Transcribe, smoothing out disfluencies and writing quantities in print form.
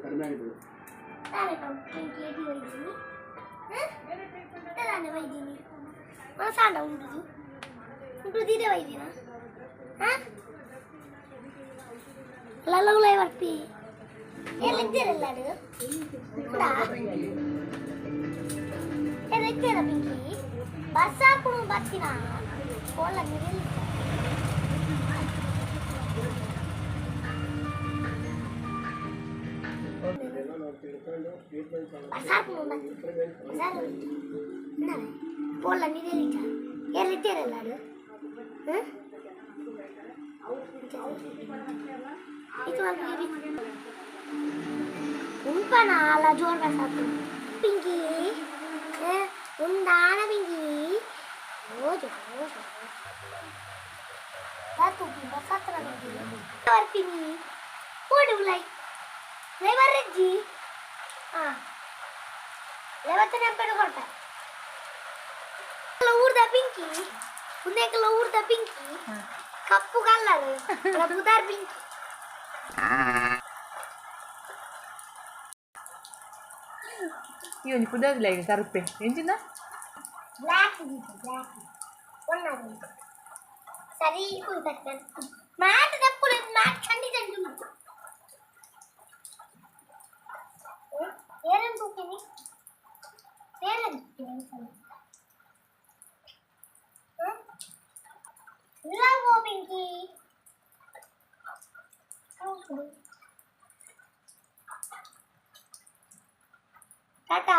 ಕಡಿಮೆ ಆಗಿದೆ. ಕಪ್ಪು ಕಲ್ಲರ್ ಪುದಾರ್ ಪಿಂಕಿ. ಈ ಒಂಜಿ ಪುದಾರ್ಲ ಈಗ ಕರುಪೆ ಎಂಚಿನ ಬ್ಲ್ಯಾಕ್ ಬ್ಲ್ಯಾಕ್ ಒನ್ನ ಸರಿ ಕುಯ್ಬೇಕು ಮ್ಯಾಟ್ ದಪ್ಪು ಮ್ಯಾಟ್ ಖಂಡಿತ Aaron ತೂಕಿನಿ Aaron love Pinki. Tata.